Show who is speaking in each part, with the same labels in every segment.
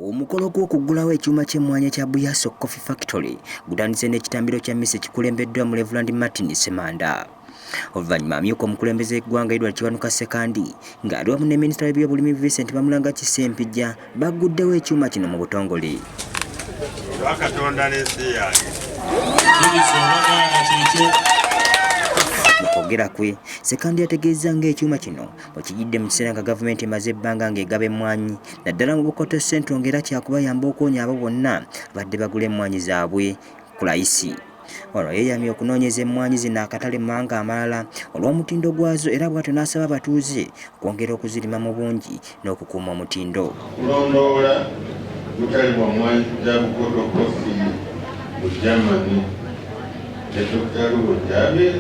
Speaker 1: Omukolo gw'okuggulawo ekyuma ky'emmwanyi ekya Buyaso Coffee Factory gutandise n'ekitambiro kya mmisa ekikulembeddwa mu Reverend Martin Ssemanda. Oluvannyuma amyuka omukulembeze w'eggwanga Edward Kiwanuka Ssekandi ng'ali wamu ne minisita w'ebyobulimi Vincent Bamulangaki Ssempijja bagguddewo ekyuma kino mu butongole.
Speaker 2: Olwa Katonda n'ensi yange.
Speaker 1: Mu kwogera kwe, Ssekandi yategeezza ng'ekyuma kino bwe kijjidde mu kiseera nga gavumenti emaze ebbanga ng'egaba emmwanyi naddala mu Bukoto Central ng'era kyakubayamba okuwonya abo bonna abadde bagula emmwanyi zaabwe ku layisi. Ono yeeyamye okunoonyeza emmwanyi zino akatale mu mawanga amalala olw'omutindo gwazo era bw'atyo n'asaba abatuuze okwongera okuzirima mu bungi n'okukuuma omutindo.
Speaker 2: Kulondoola butale bwa mmwanyi za Bukoto Coffee mu Germany ne Dokita Luo Jabir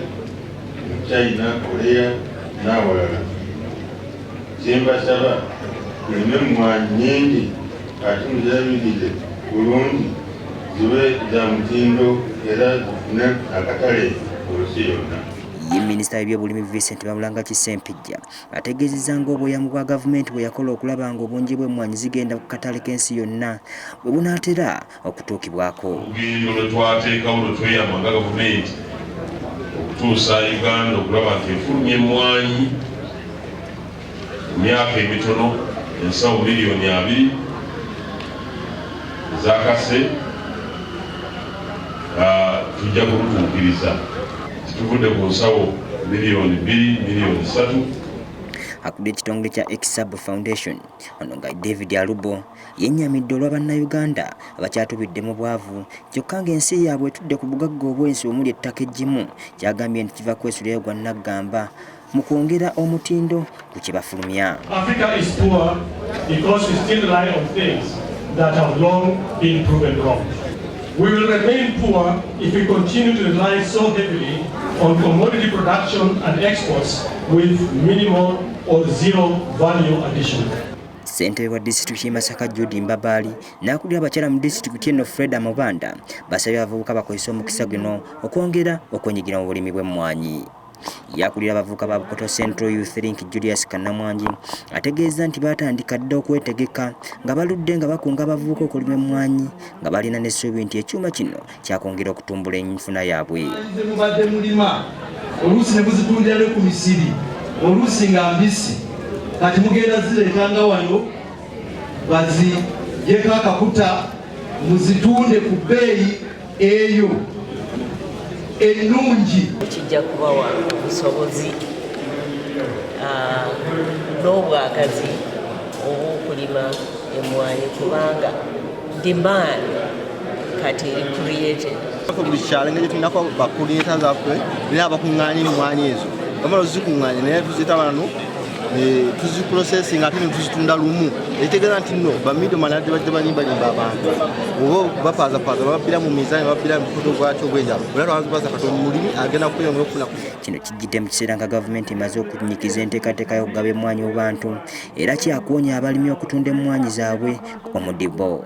Speaker 2: mu China, Korea n'awalala. Kye mbasaba tulime emmwanyi nnyingi ate muzirabirire bulungi zibe za mutindo era zifune akatale mu nsi yonna.
Speaker 1: Ye minisita w'ebyobulimi Vincent Bamulangaki Ssempijja ategeezezza ng'obweyamu bwa gavumenti bwe yakola okulaba ng'obungi bw'emmwanyi zigenda ku katale k'ensi yonna bwe bunaatera okutuukibwako.
Speaker 3: Olugendo lwe twateekawo lwe tweyama nga gavumenti okutuusa Uganda okulaba nti efulumya emmwanyi mu myaka emitono ensawo 20 miliyoni ezakase tujja kulutuukiriza. Tituvudde ku nsawo 2 miliyoni, 3 miliyoni.
Speaker 1: Akulira ekitongole kya Exab Foundation ono nga David Alubo yennyamidde olwa bannayuganda abakyatubidde mu bwavu kyokka ng'ensi yaabwe etudde ku bugagga obw'ensi omuli ettaka eggimu, kyagambye nti kiva kwesulirayo gwa naggamba mu kwongera omutindo ku kye bafulumya.
Speaker 4: Africa is poor because we still rely on things that have long been proven wrong. We will remain poor if we continue to rely so heavily on commodity production and exports with minimal or zero value addition.
Speaker 1: Ssentebe wa disitulikiti y'e Masaka Jude Mbabaali n'akulira abakyala mu disitulikiti eno Freda Mubanda basabye abavubuka bakozese omukisa guno okwongera okwenyigira mu bulimi bw'emmwanyi. Yakulira abavubuka ba Bukoto Central Youth Link Julius Kannamwangi ategeeza nti baatandika dda okwetegeka nga baludde nga bakunga abavubuka okulima emmwanyi nga balina n'essuubi nti ekyuma kino kyakwongera okutumbula enfuna yaabwe.
Speaker 5: Ze mubadde mulima oluusi ne muzitundira ne ku misiri, oluusi nga mbisi, kati mugenda zireetanga wano bazigyeko akakuta muzitunde ku bbeeyi eyo ennungi.
Speaker 6: Kijja kubawa obusobozi n'obwagazi obw'okulima emmwanyi kubanga demand kati eri created.
Speaker 7: Buli kyalo engeri tulinako ba coordinator zaffe era abakuŋŋaanya emmwanyi ezo, bamala ozikuŋŋaanya naye tuzita wano tuziprocessing ate ne tuzitunda lumu, ekitegeeza nti nno ba middleman adde bajja balimbalimba abantu oba bapaazapaza, bababbira mu mizaani, bababbira mu bukoto bwakyo obwenjawulo, era twazibaza kati omulimi agenda kweyongera okufuna.
Speaker 1: Kino kijjidde mu kiseera nga gavumenti emaze okunyikiza enteekateeka y'okugaba emmwanyi mu bantu era kyakuwonya abalimi okutunda emmwanyi zaabwe omudibo.